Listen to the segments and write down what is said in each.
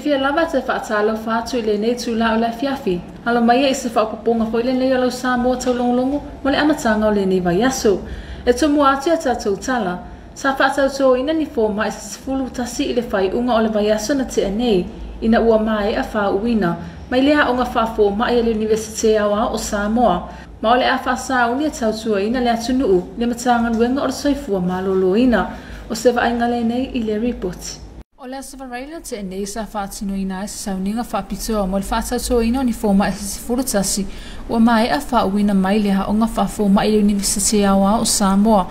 fiafia lava te faatalofa atu i lenei itulā o le afiafi. Alo maia i se faaopoopoga foi lenei o lau Samoa taulogologo mo le amataga o lenei vaiaso. E tumua atu ia tatou tala, sa faatautoina ni fomai se 11 i le faaiuga o le vaiaso na tea nei, ina ua maea faauuina mai le aoga faafomai a le Iunivesite Aoao o Samoa, ma o le a faasauni e tautuaina le atunuu le Matagaluega o le Soifua Maloloina. O se vaaiga lenei i le ripoti. O le Aso Faraile na tea nei sa faatinoina ai se sauniga faapitoa mo le faatautoina o ni fomai se 11 ua maea faauuina mai le aoga faafomai i le Iunivesite Aoao o Samoa,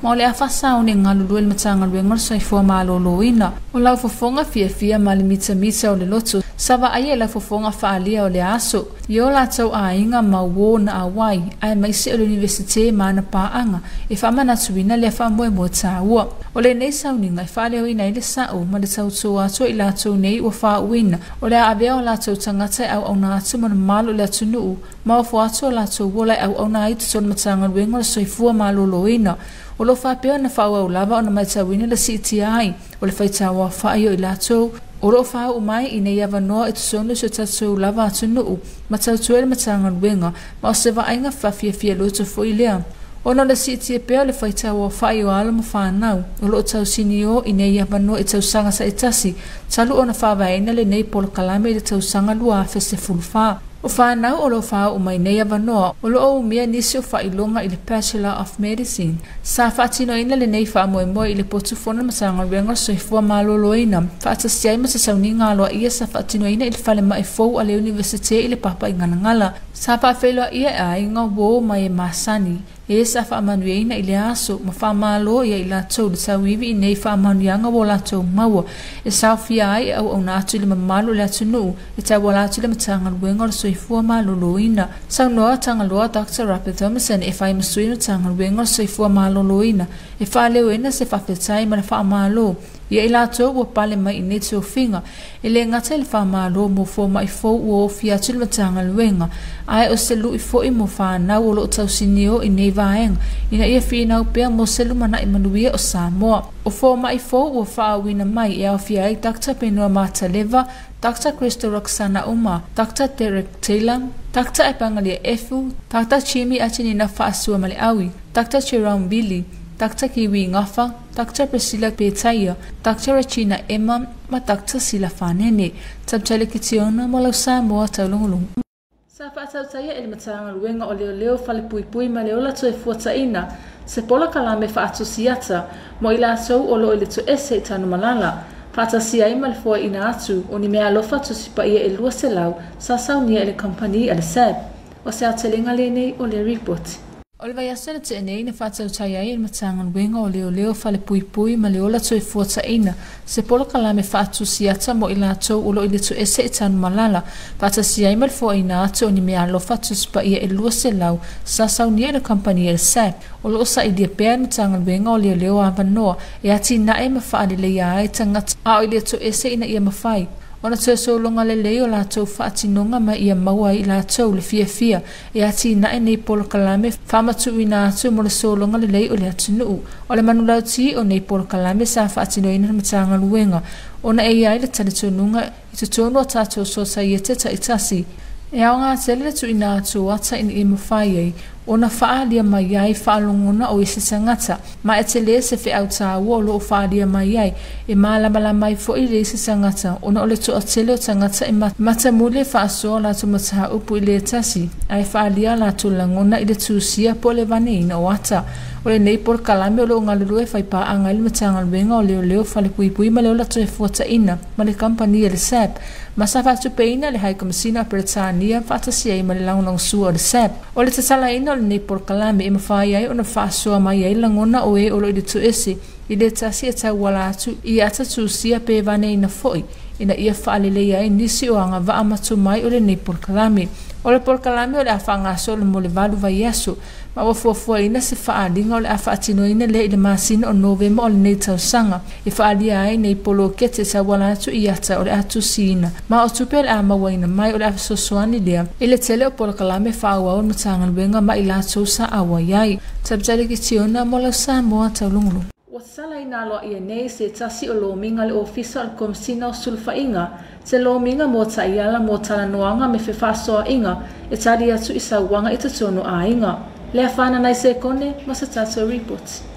ma o le a faasauni e galulue le Matagaluega o le Soifua Maloloina. O lau fofoga fiafia ma le mitamita o le loto sa vaaia i lau fofoga faaalia o le aso i o latou aiga ma uō na auai aemaise o le Iunivesite ma ana paaga e faamanatuina lea faamoemoe taua. O lenei sauniga e faaleoina ai le sa'o ma le tautō atu i latou nei ua faauuina o le a avea o latou tagata e auauna atu ma le mamalu o le atunuu ma ofo atu o latou ola e auauna ai i totonu Matagaluega o le Soifua Maloloina. O lo o faapea ona faaauau lava ona matauina le siitia ai o le faitau aofai o i latou o lo o faauu mai i nei avanoa i totonu o si o tatou lava atunuu ma tautua i le Matagaluega, ma o se vaaiga faafiafia loto foi lea. Ona o le siitia pea o le faitau aofai o alo ma fanau o lo o tausinio i nei avanoa i tausaga taitasi talu ona faavaeina lenei polokalame i le tausaga 2014. O fanau o lo o faauu mai nei avanoa o lo o umia nisi o faailoga i le Bachelor of Medicine. Sa faatinoina lenei faamoemoe i le potu fono Matagaluega o le Soifua Maloloina faatasi ai ma se sauniga aloaia sa faatinoina i le falemai fou a le Iunivesite i le Papaigalagala. Sa faafeiloaia e aiga uō mai e masani e sa faamanuiaina i le aso ma faamalo ia i latou le tauivi i nei faamanuiaga ua latou maua e saofia ai e auauna atu i le mamalu o le atunuu e tauala atu i le Matagaluega o le Soifua Maloloina. Saunoa Tagaloa Dr. Robert Thomason e fai ma sui Matagaluega o le Soifua Maloloina e faaleoina se faafetai ma le faamalo ia i latou ua pale mai i nei tofiga e le gata i le faamalo mo fomai fou ua ofi atu i le Matagaluega, ae o se lui foi mo fanau o lo o tausinio i nei vaega ina ia finau pea mo se lumanai manuia o Samoa. O fomai fou ua faauuina mai e aofia ai Dr. Benoa Mataleva, Dr. Crystal Roxana Uma, Dr. Derek Taylor, Dr. Epangalia Efu, Dr. Chimi Achinina Faasua Maleawi, Dr. Jerome Billy, Dr. Kiwi Ngafa, Dr. Priscilla Petaia, Dr. Regina Emma ma Dr. Sila Fanene. Tabtale Kitiona mo lau Samoa taulogologo. Sa faatautaia e le Matagaluega o Leoleo Falepuipui ma le Ola Toefuataiga se polokalame faatusiata mo i latou o lo o i le toese i Tanumalala, faatasi ai ma le foaiina atu o ni meaalofa tusipaia e 200 sa saunia e le kamupani a le SAB. O se aotelega lenei o le ripoti. O le vaiaso na tea nei na faatautai ai e le Matagaluega o Leoleo Falepuipui ma le Ola Toefuataiga se polokalame faatusiata mo i latou o lo o i le toese i Tanumalala, faatasi ai ma le foaiina atu o ni meaalofa tusipaia e 200 sa saunia e le kamupani a le SAB. O lo o sailia pea e le Matagaluega o Leoleo avanoa e atinae ma faaleleia ai tagata a o i le toese ina ia mafai ona toe sologa lelei o latou faatinoga ma ia maua ai i latou le fiafia e atinae nei polokalame faamatuuina atu mo le sologa lelei o le atunuu. O le manulauti o nei polokalame sa faatinoina le Matagaluega ona e iai le talitonuga i totonu o tatou sosaiete taitasi e aoga tele le tuuina atu o ata ina ia mafai ai ona faaalia mai ai faalogona o isi tagata, ma e tele se feau taua o lo o faaalia mai ai e malamalama ai foi le isi tagata ona o le toatele o tagata e matamuli e faasoa latou mataupu i le tasi ae faaalia latou lagona i le tusia po o le vaneina o ata. O lenei polokalame o lo o galulue faipaaga ai le Matagaluega o Leoleo Falepuipui ma le Ola Toefuataiga ma le kamupani a le SAB, ma sa faatupeina le Haikamasina a Peretania faatasi ai ma le lagolagosua o le SAB. O le tatalaina o lenei polokalame e mafai ai ona faasoa mai ai lagona o e o lo o i le toese i le tasi e tauala atu i ata tusia pe vaneina foi ina ia faaleleia ai nisi o agavaa ma tomai o lenei polokalame. O le polokalame o le a faagasolo mo le 8 vaiaso ma ua fuafuaina se faaaliga o le a faatinoina lea i le masina o Novema o lenei tausaga e faaalia ai nei polokete e tauala atu i ata o le a tusiina ma o tupe o le a mauaina mai o le a fesoasoani lea i le tele o polokalame faaauau o le Matagaluega ma i latou sa auai ai. Tabitali Kitiona mo lau Samoa taulogologo. Ua Ua salaina aloaia nei se tasi o lomiga a le Ofisa o le Komesina o Sulufaiga, se lomiga mo taiala mo talanoaga me fefaasoaaiga e tali atu i sauaga i totonu o aiga. Leafaina nai sekone ma se tatou ripoti.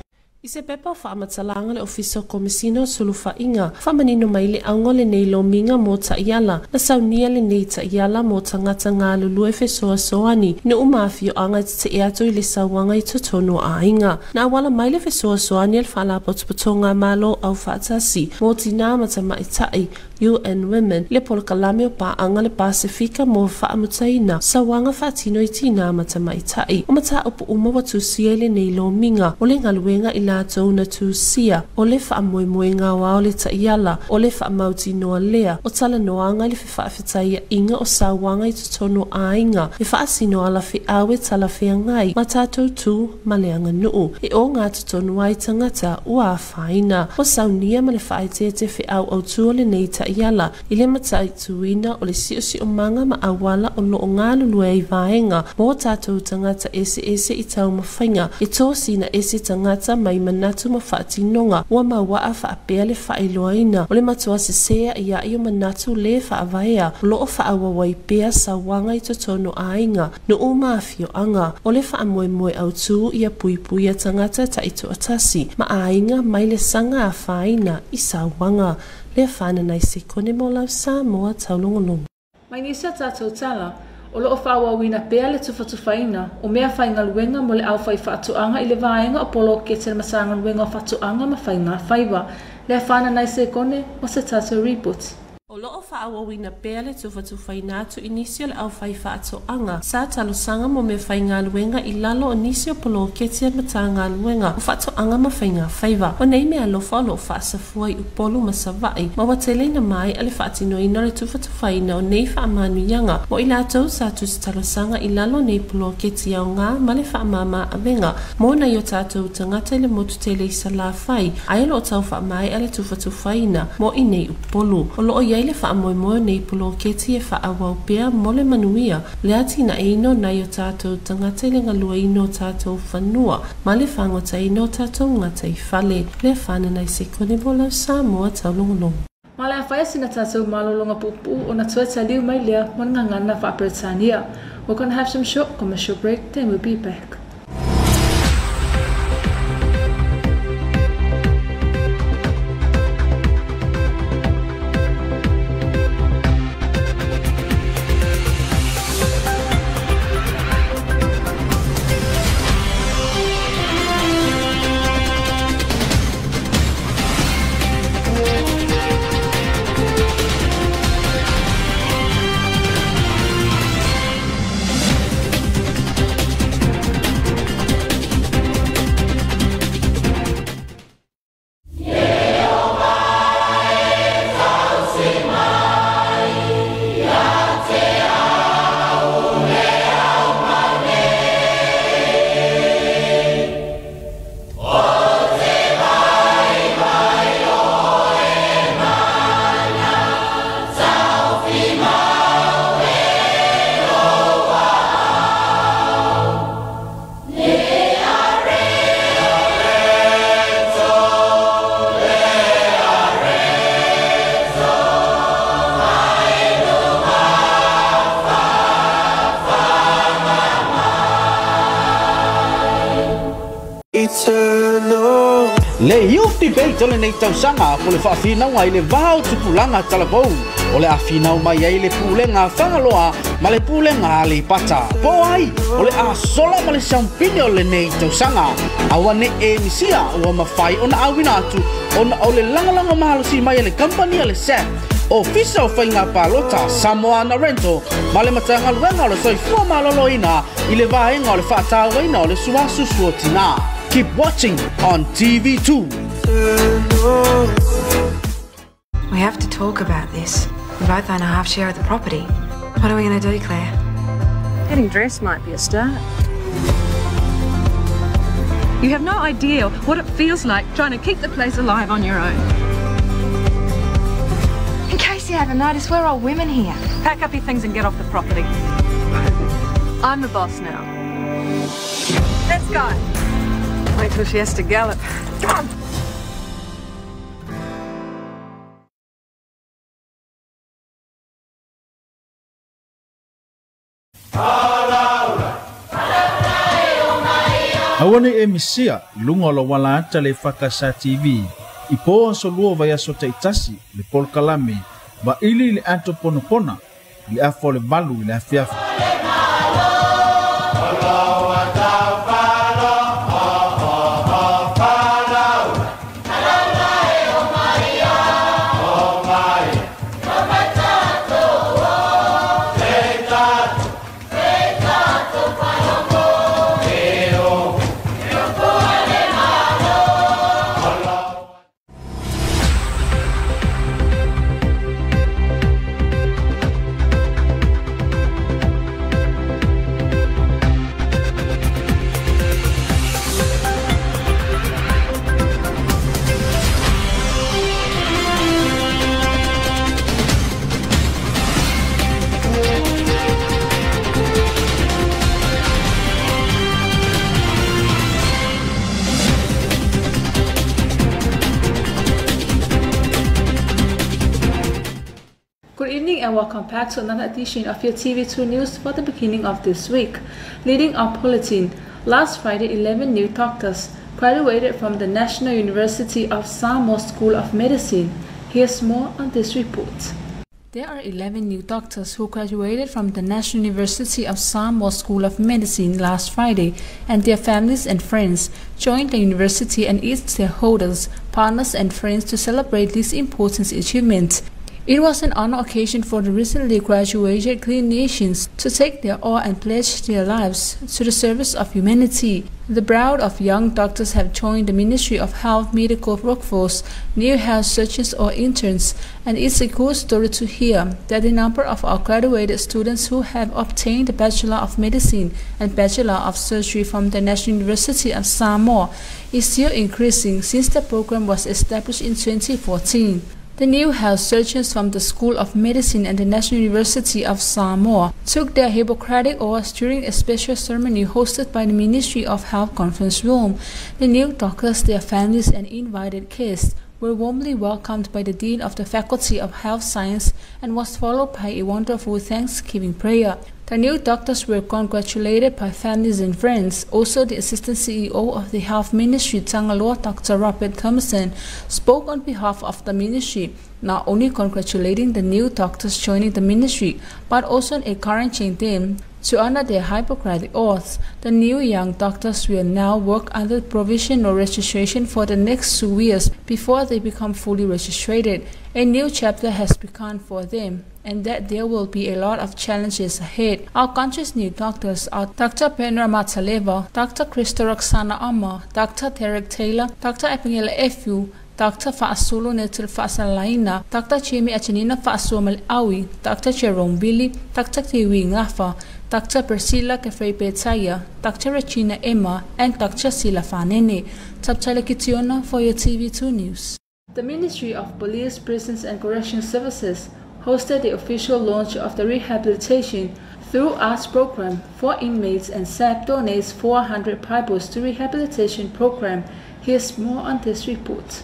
I se pepa o faamatalaga le Ofisa o Komesina o Sulufaiga, faamanino mai le auga o lenei lomiga mo taiala, na saunia lenei taiala mo tagata galulue fesoasoani i nuu ma afioaga e tetee atu i le sauaga i totonu o aiga. Na auala mai le fesoasoani a le Faalapotopotoga a Malo Aufaatasi mo Tinā ma Tamaitai, UN Women, i le polokalame o Paaga le Pasefika mo Faamutaina Sauaga Faatino i Tinā ma Tamaitai. O mataupu uma ua tusia i lenei lomiga, o le galuega i latou na tusia, o le faamoemoega aoao le taiala, o le faamautinoa lea o talanoaga i le fefaafetaiaiga o sauaga i totonu o aiga, e faasino alafeau e talafeagai ma tatou tu ma le aganuu e ogatotonu ai tagata ua afaina. Ua saunia ma le faaeteete feau autū o lenei taiala i le mataituina o le siosiomaga ma auala o loo galulue ai vaega mo tatou tagata eseese i taumafaiga e tosina ese tagata mai manatu ma faatinoga ua mauaa faapea le faailoaina o le matua sesē a'ia'i o manatu lē faavaea o loo faaauau pea sauaga i totonu o aiga, nuu ma afioaga. O le faamoemoe autū ia puipuia tagata taitoatasi ma aiga mai le saga afaina i sauaga. Leafaina nai sekone mo lau Samoa Taulogologo. Mai nisi a tatou tala, o loo faaauauina pea le tufatufaina o mea faigaluega mo le aufai faatoaga i le vaega o poloketi a le Matagaluega o Faatoaga ma Faiga Faiva. Leafaina nai sekone mo se tatou ripoti. O loo faaauauina pea le tufatufaina atu i nisi o le aufai faatoaga sa talosaga mo mea faigaluega i lalo o nisi o poloketi a le Matagaluega o Faatoaga ma Faiga Faiva. O nei meaalofa o loo faasafua i Upolu ma Savaii, ma ua tele ina maea le faatinoina o le tufatufaina o nei faamanuiaga mo i latou sa tusi talosaga i lalo o nei poloketi aoga ma le faamama avega mo nai o tatou tagata i le motu tele i Salafai, ae o loo tau faamaea le tufatufaina mo i nei Upolu. O loo iai le faamoemoe o nei poloketi e faaauau pea mo le manuia le atinaeina o nai o tatou tagata i le galueina o tatou fanua ma le fagotaina o tatou gataifale. Leafaina nai sekone mo lau Samoa Taulogologo. Ma le afaia sina tatou malologa puupuu ona toe taliu mai lea mo le gagana faa-Peretania. We're gonna have some short commercial break, then we'll be back. Le Youth Debate o lenei tausaga po le faafinauga i le va o tupulaga talavou, o le afinau mai ai le pulega a Fagaloa ma le pulega a Aleipata. Po o ai o le asola ma le siampine o lenei tausaga. Aua ne i e misia, ua mafai ona auina atu ona o le lagolago malosi mai a le kamupani a le SAP, Ofisa o Faiga Palota, Samoana Rental ma le Matagaluega o le Soifua Maloloina i le vaega o le faatauaina o le suasu suotinā. Keep watching on TV2. We have to talk about this. We both own a half share of the property. What are we going to do, Claire? Getting dressed might be a start. You have no idea what it feels like trying to keep the place alive on your own. In case you haven't noticed, we're all women here. Pack up your things and get off the property. I'm the boss now. Let's go. Wait till she has to gallop. Come on. Aua nei e misia i luga o lauala ata le EFKS TV i po aso 2 vaiaso ta'itasi le polokalame vaili i le ato ponapona i le afa o le 8 i le afiafi. Good evening and welcome back to another edition of your TV2 News for the beginning of this week. Leading our bulletin, last Friday, 11 new doctors graduated from the National University of Samoa School of Medicine. Here's more on this report. There are 11 new doctors who graduated from the National University of Samoa School of Medicine last Friday, and their families and friends joined the university and its stakeholders, partners and friends to celebrate this important achievement. It was an honor occasion for the recently graduated clinicians to take their oath and pledge their lives to the service of humanity. The proud of young doctors have joined the Ministry of Health medical workforce, new health surgeons or interns, and it's a good story to hear that the number of our graduated students who have obtained the Bachelor of Medicine and Bachelor of Surgery from the National University of Samoa is still increasing since the program was established in 2014. The new health surgeons from the School of Medicine and the National University of Samoa took their Hippocratic oaths during a special ceremony hosted by the Ministry of Health Conference Room. The new doctors, their families, and invited guests were warmly welcomed by the Dean of the Faculty of Health Science and was followed by a wonderful Thanksgiving prayer. The new doctors were congratulated by families and friends. Also, the Assistant CEO of the Health Ministry, Tagaloa Dr. Robert Thomason, spoke on behalf of the ministry, not only congratulating the new doctors joining the ministry, but also encouraging them to honor their Hippocratic oaths. The new young doctors will now work under provisional registration for the next 2 years before they become fully registered. A new chapter has begun for them, and that there will be a lot of challenges ahead. Our country's new doctors are Dr. Penra Mataleva, Dr. Christo Roxana Amma, Dr. Derek Taylor, Dr. Abigail Efu, Dr. Fa'asulu Netul Fa'asalaina, Dr. Jimmy Achanina Fa'asuamal Awi, Dr. Jerome Billy, Dr. Tiwi Ngafa, Dr. Priscilla Kefrei Betaya, Dr. Regina Emma, and Dr. Sila Fanene. Taptala Kitiona for your TV2 News. The Ministry of Police, Prisons and Correction Services hosted the official launch of the Rehabilitation Through Arts program for inmates, and SAP donates 400 Bibles to rehabilitation program. Here's more on this report.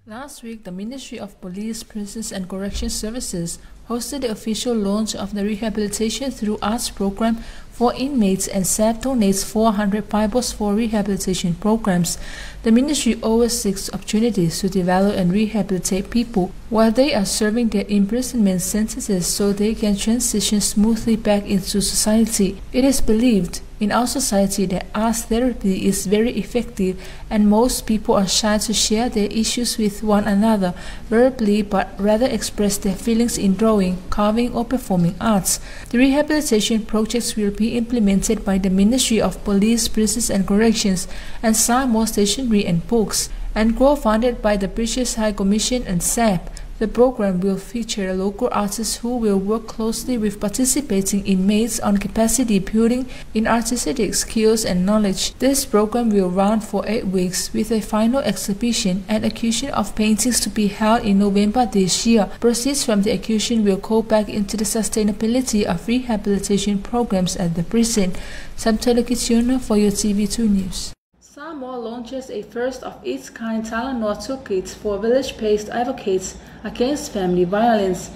Last week, the Ministry of Police, Prisons and Correction Services hosted the official launch of the Rehabilitation Through Arts program for inmates, and SAP donates 400 Bibles for rehabilitation programs. The ministry always seeks opportunities to develop and rehabilitate people while they are serving their imprisonment sentences so they can transition smoothly back into society. It is believed in our society that arts therapy is very effective, and most people are shy to share their issues with one another verbally, but rather express their feelings in drawing, carving, or performing arts. The rehabilitation projects will be implemented by the Ministry of Police, Prisons and Corrections and Samoa Stationery and Books, and co-funded by the British High Commission and SAP. The program will feature local artists who will work closely with participating inmates on capacity building in artistic skills and knowledge. This program will run for 8 weeks with a final exhibition and acquisition of paintings to be held in November this year. Proceeds from the acquisition will go back into the sustainability of rehabilitation programs at the prison. Samtelo Kitiona for your TV2 News. Samoa launches a first-of-its-kind Talanoa toolkit for village-based advocates against family violence.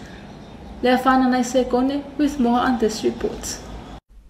Leafana Naisekone with more on this report.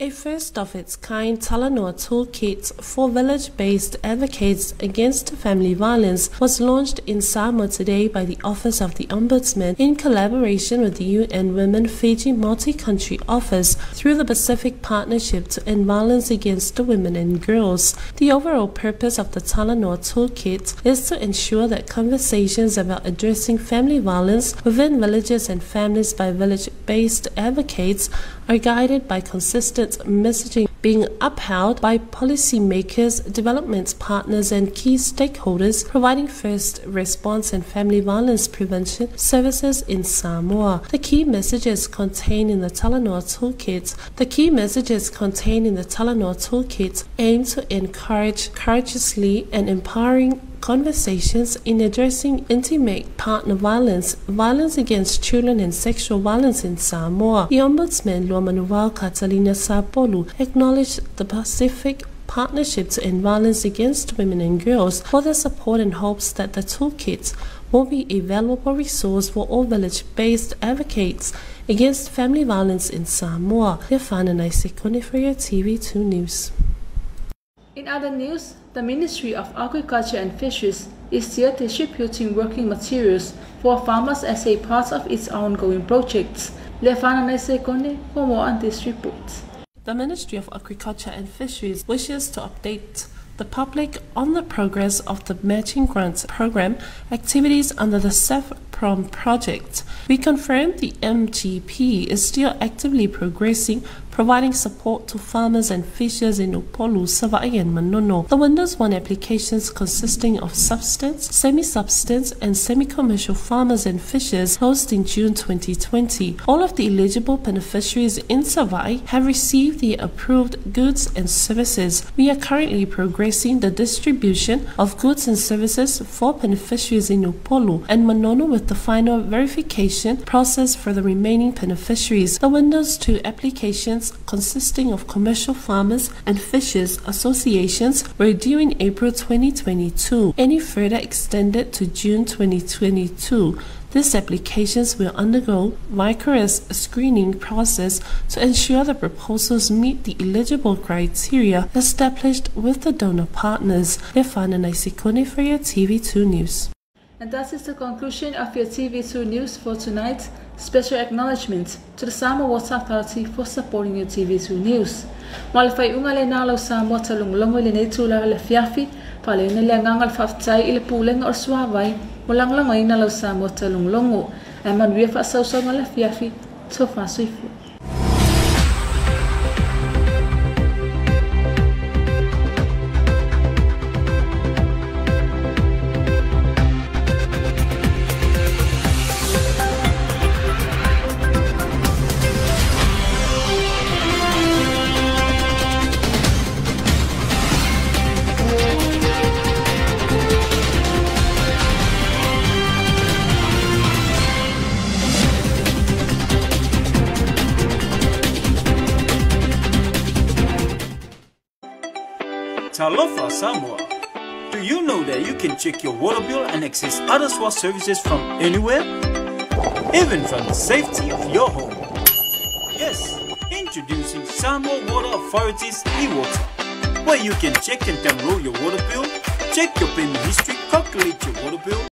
A first of its kind Talanoa toolkit for village-based advocates against family violence was launched in Samoa today by the Office of the Ombudsman in collaboration with the UN Women Fiji Multi-Country Office through the Pacific Partnership to End Violence Against Women and Girls. The overall purpose of the Talanoa toolkit is to ensure that conversations about addressing family violence within villages and families by village-based advocates are guided by consistent messaging being upheld by policymakers, development partners and key stakeholders providing first response and family violence prevention services in Samoa. The key messages contained in the Talanoa Toolkit. The key messages contained in the Talanoa Toolkit aim to encourage courageously and empowering conversations in addressing intimate partner violence, violence against children and sexual violence in Samoa. The Ombudsman Luamanuvao Catalina Sapolu acknowledged the Pacific Partnership to End Violence Against Women and Girls for their support and hopes that the toolkit will be a valuable resource for all village-based advocates against family violence in Samoa. For your TV2 News. In other news, the Ministry of Agriculture and Fisheries is still distributing working materials for farmers as a part of its ongoing projects. Lefana Naisekone for more on this report. The Ministry of Agriculture and Fisheries wishes to update the public on the progress of the Matching Grants Program activities under the SAFPROM project. We confirm the MGP is still actively progressing, providing support to farmers and fishers in Upolu, Savai'i and Manono. The Windows 1 applications consisting of subsistence, semi-subsistence and semi-commercial farmers and fishers closed in June 2020. All of the eligible beneficiaries in Savai'i have received the approved goods and services. We are currently progressing the distribution of goods and services for beneficiaries in Upolu and Manono with the final verification process for the remaining beneficiaries. The Windows 2 applications consisting of commercial farmers and fishers associations were due in April 2022. Any further extended to June 2022. These applications will undergo rigorous screening process to ensure the proposals meet the eligible criteria established with the donor partners. Lefana Naisikone for your TV2 News. And that is the conclusion of your TV2 News for tonight. Special acknowledgement to the Samoa Water Authority for supporting your TV2 News. Malafai unga le nalo Samoa talunglongo le netula le fiafi, pale ne le ngangal faftai ile pulenga or suavai, mulanglango ina lau Samoa talunglongo, e manuia fa sausonga le fiafi, tofa suifu. Talofa Samoa. Do you know that you can check your water bill and access other SWA services from anywhere? Even from the safety of your home. Yes, introducing Samoa Water Authority's eWater, where you can check and download your water bill, check your payment history, calculate your water bill,